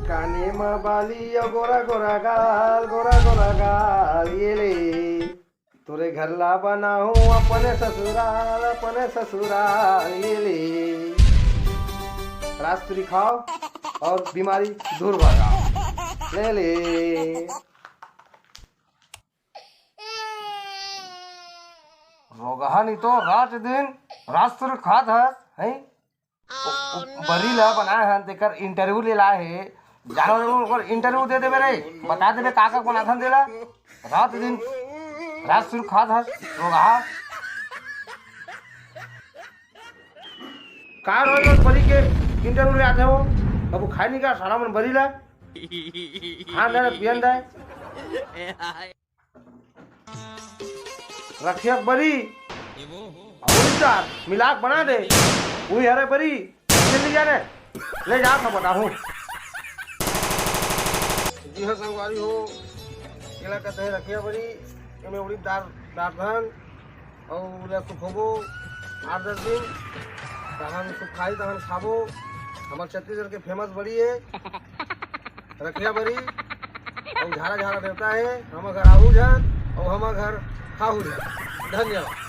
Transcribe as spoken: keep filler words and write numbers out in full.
काने म बाली अउ गोरा गोरा गाल, गोरा गोरा गाल, ये ले। तोरे घर ला बनाहूं अपने ससुराल, अपने ससुराल, ये ले। राजतुरी खाव अउ बीमारी दूर भगाव, ले ले। रोगहा नी तो रात दिन राजतुरी खात हस, हैं? ओ, ओ, बरी ला बनाए हन, तेकर interview ले लाए हे। जानवर ओकर interview दे देबे रे, बता देबे का का बनाथन तेला। रात दिन राजतुरी खात हस, रोगहा। का रोज रोज बरी के interview ले आथे हो? कभू खाए नहीं का साला मन बरी ला? खान दे, पियन दे। रखिया बरी, अउ उड़ीद दार मिला के बना दे। उही हरे बरी, ले जा रे, ले जा, सब बताहूं। जी हाँ संगवारी हो, एला कहते हैं रखिया बरी। एमे उड़ीद दार डारथन अउ ओला सुखोबो आठ दस दिन, तहन सुखाई तहन खाबो। हमर छत्तीसगढ़ के famous बरी है रखिया बरी, अउ झारा झारा देवता है, हमर घर आहू झन अउ हमर घर खाहू झन। धन्यवाद।